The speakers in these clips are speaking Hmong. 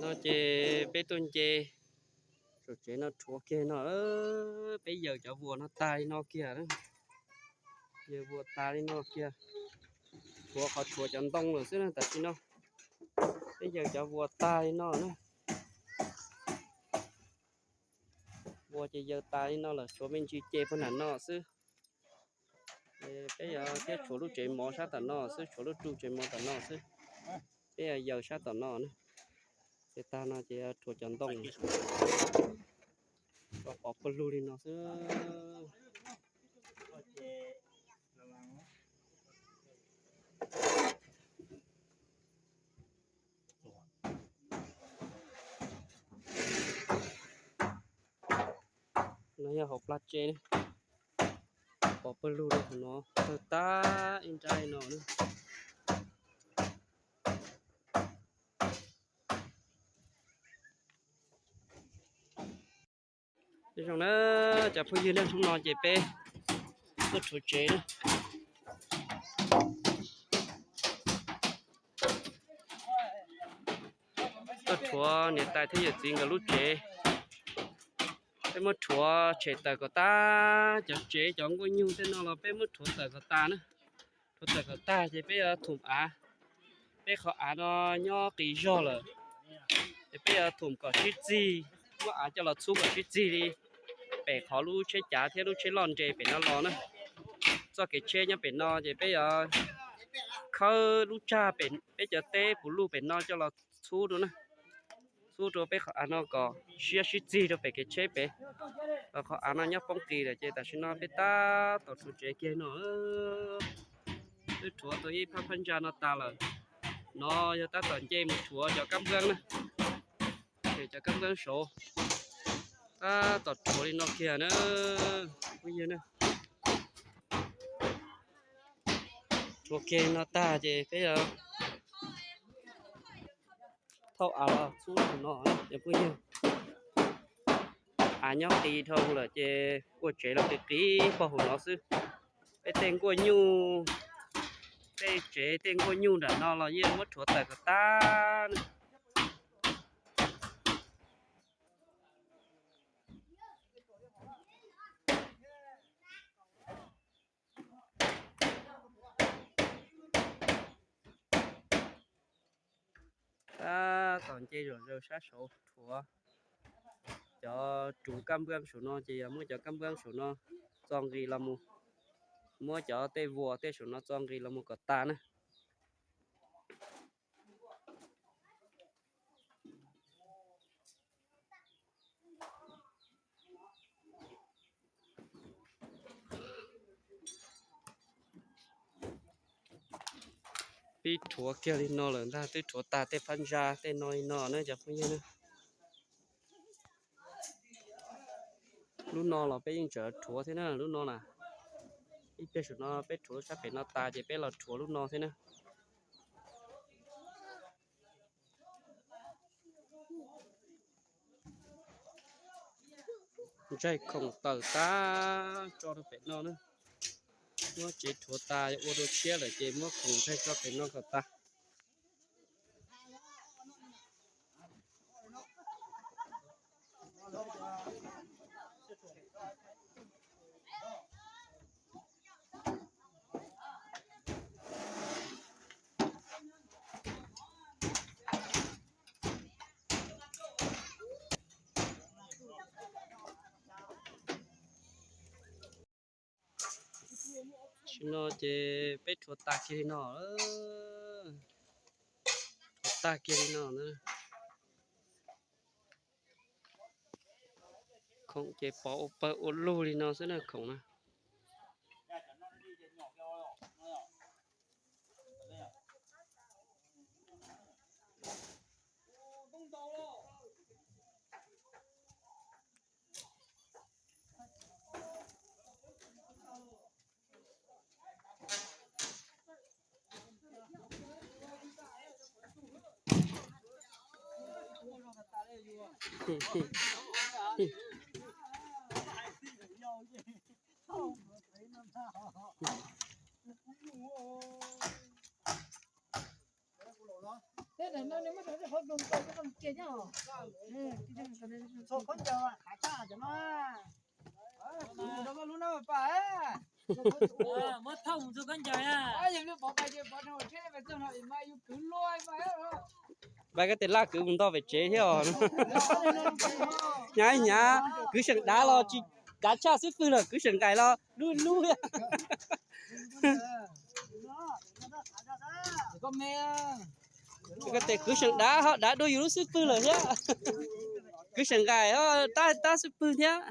Ces peb tuaj nce saum tsev no rhuav kiag no, peb yaws cov vuas no tag li no kiag, yaws vuas tag li no kiag, rhuav qhov rhuav cov ntoo lawm xwb na tam sim no. Peb yaws cov vuas tag li no na, vuas ces yaws tas li no lawm, tshuav me ntsis ce puag nram no xwb. Peb yuav thiab tshuav lub tsev mov sab tom no xwb, tshuav lub tsev mov tom no xwb. Peb yuav yaws sab tom no na, ces tag no ces yuav rhuav cov ntoo, pov pawg lug li no xwb. No yog hauv plab tsev, pov pawg lug rau hauv no, tawg tag ib nrab no na. Zoo na, cov phooj ywg na, hnub no ces peb tuaj rhuav tsev na. Tuaj rhuav niam tais thiab yawm txiv nkawd lub tsev. Peb muab rhuav tshem tawm kom tag, cov tsev cov nkuaj nyuj tej no los peb muab rhuav tawm kom tag na. Rhuav tawm kom tag ces peb yuav thum av. Peb qhov av no nyob qis zog lawm, ces peb yuav thum kom sib txig, muab av coj los txhub kom sib txig li pem qhov lub tsheb cav thiab lub tsheb loj nres pem no los na. Txoj kev tsheb nyob pem no ces peb yuav khawb lub tsag pem peb cov teb puv luj pem no coj los txhub rau na, txhub rau peb qhov av no kom siab sib txig rau pem kev tsheb pem. Qhov av no nyob poob qis lawm ces tam sim no peb tab tom rhuav tsev kiag no. Twb rhuav tau ib phab phab ntsa no tas lawm. No yog tab tom nce mus rhuav cov kab npab na, cov kab npab saud. Tab tom rhuav li no kiag na, phooj ywg na. Rhuav kiag no tag ces peb yuav thauj av los txhub rau no cov phooj ywg. Av nyob qis dhau lawm ces ua tsev los qis qis pog hauv no xwb. Peb tej nkuaj nyuj, tej tsev tej nkuaj nyuj nram no los yeej muab rhuav tawm kom tag na. Tab tom nce zom zaws sab saud rhuav cov roob kab npab saum no ces yog muab cov kab npab saum no txo nqis los mus, muab cov tej vuas tej saum no txo nqis los mus kom tas na. Peb rhuav kiag li no lawm ntag, twb rhuav tag tej phab ntsa tej no li no na cov phooj ywg na. Lub no los peb yeej tseem rhuav thiab na, lub no na. Ib pliag saum no peb rhuav lub sab pem no tas ces peb los rhuav lub no thiab na. Ntsaig khoom tawm tag tso rau pem no na. Muab tsev rhuav tas ua rau tshiab lawm ces muab khoom ntsaig tso pem no kom tas. Tam sim no ces peb rhuav tag kiag li no, rhuav tag kiag li no na. Khoom ces pov ua pawg ua lug li no xwb na khoom na. Pab koj tes laj kwv mus nto pem tsev thiab os. Hnyav hnyav, kwv seem dav los tsis dav tshaj xib fwb lawm, kwv seem nqaim los lub lub thiab. Koj tes kwv seem dav ho dav dua yus lub xib fwb lawm thiab. Kwv seem nqaim ho tab tab xib fwb thiab.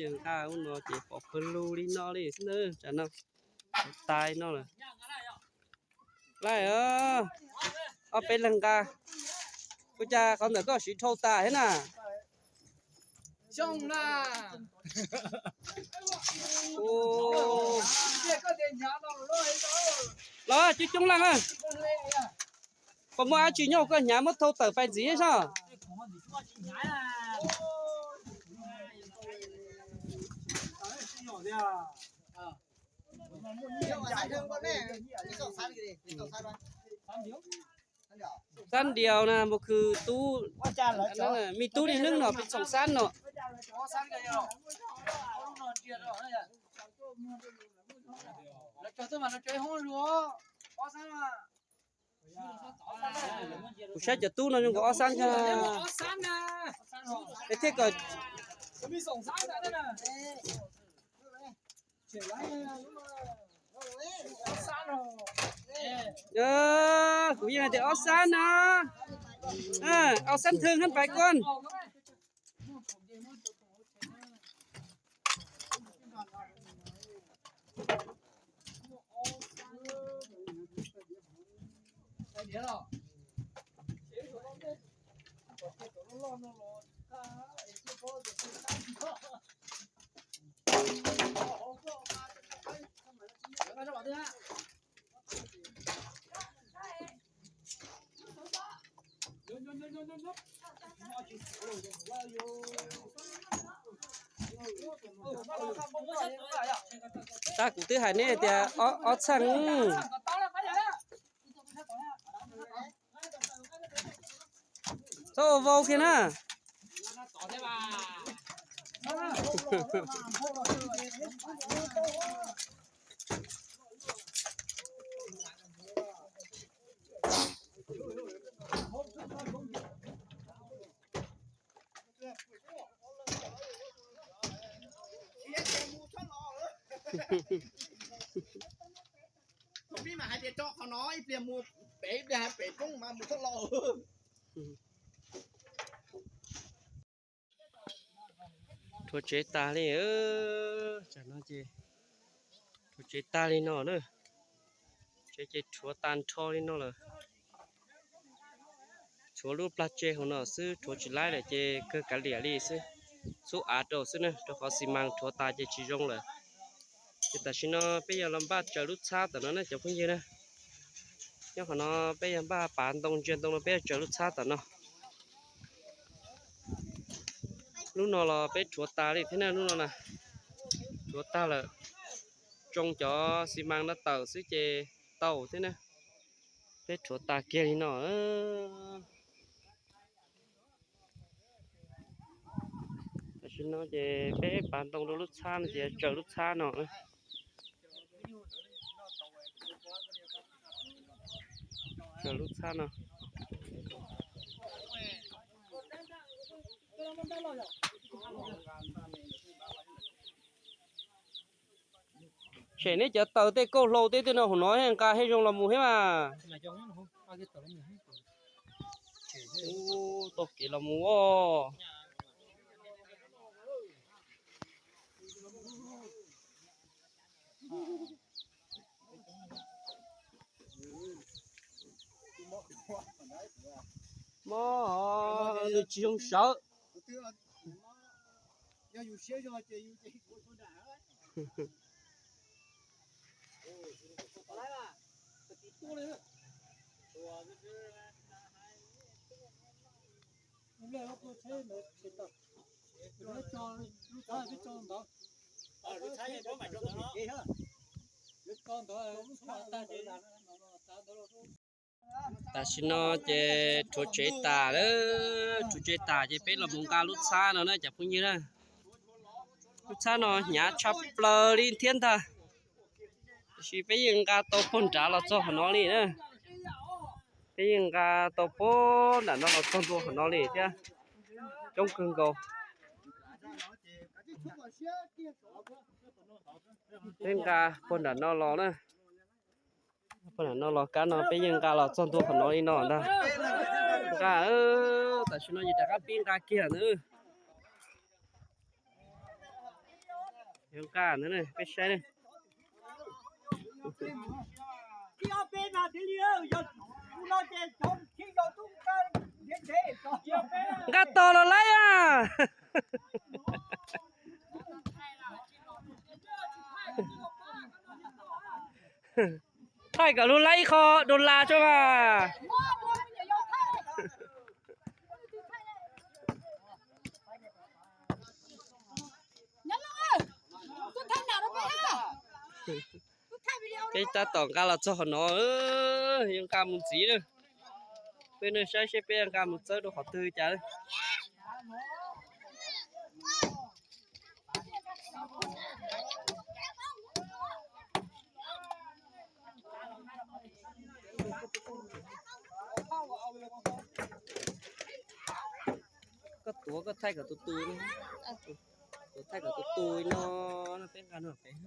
Yawg nqa ub no ces pom pawg lug li no li xwb na, tsam no tas li no lawm. Laij, ob peb leeg nqa, ua cas qhov ntawm koj siv dhau tas thiab na? Los coob coob leej, puas muaj dab tsi nyob koj hnyav muab thau tawm pais ntxiv thiab soj? Xab Ndiaus na, Npau Khw Tub, me tub li neeb no peb txhoom xab no. Kuv saib cov tub no zoo nkaus ob xab thiab. Es thiaj kom kuv yeej hais tias ob xab na, ob xab thwv hab pais koj. Tab kuv twb hais neb tias ob txheej. Txhob ua vau kiag na. Tus pib mas hais tias tso qhov no ib pliag mus pem, ib pliag hais pem roob mas mus txhob los. Rhuav tsev tas li, tsam no ces rhuav tsev tas li no na. Tsev ces rhuav tas nrho li no lawm. Tshuav lub plag tse hauv no xwb, rhuav tsis laib lawm ces kawg kav liam li xwb. Xub av rau xwb na, rau qhov xi mas rhuav tas ces tsis zoo lawm. Ces tam sim no peb yog los npaj tsaws lub txhab tom no na cov phooj ywg na. Nyob qhov no peb yog npaj pav ntoo ntsia ntoo no peb yog tsaws lub txhab tom no. Lub no los peb rhuav tas li thiab na, lub no na rhuav tag lawm. Tsoo cov xi mas no tawm xwb ces tau thiab na. Peb rhuav tas kiag li no. Tam sim no ces peb pav ntoo rau lub txhab no ces tsaws lub txhab no. Tsaws lub txhab no. Tshem neb cov taws tej kauj hlau tej tej no hauv no nqa thiaj zoo los mus thiab mas. Ub, tau kev los mus os. Mob, nws tsis zoo sawv. Tam sim no ces rhuav tsev tas lawm, rhuav tsev tas ces peb los mus nqa lub txhab no na cov phooj ywg na. Lub txhab no hnyav tshaj plaws li thiab ntag. Tiam sis peb yeej nqa tau puag nrad los txog qhov no li na. Peb yeej nqa tau puag nram no los txog ntua qhov no li thiab. Coob kawg nkaus. Peb nqa puag nram no los na. Puag nram no los kab no peb yeej nqa los txog ntua qhov no li no ntag. Nqa, tam sim no ces rov qab pib nqa kiag ntawd. Yuav nqa ntawd peb saib na. Nqa tos los laib a. Thaij kom luag laib ib qho dollar tso mas. Peb tab tom nqa los txog qhov no, yuav nqa mus ntxiv na. Peb nej saib seb peb nqa mus txawb rau qhov twg cas. Koj tuav koj thaij kom tus tus, tuav thaij kom tus tus no, peb nqa no pem.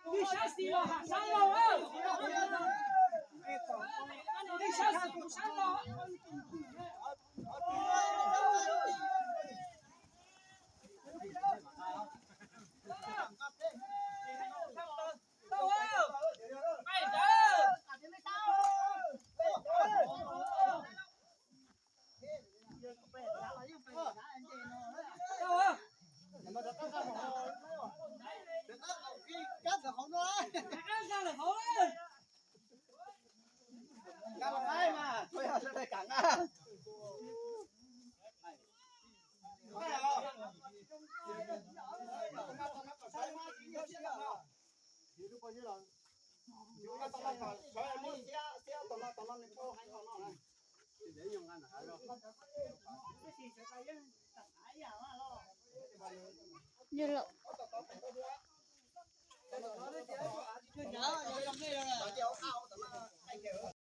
Ib sab xis los ham sab laug, ib sab xis kuv sab laug.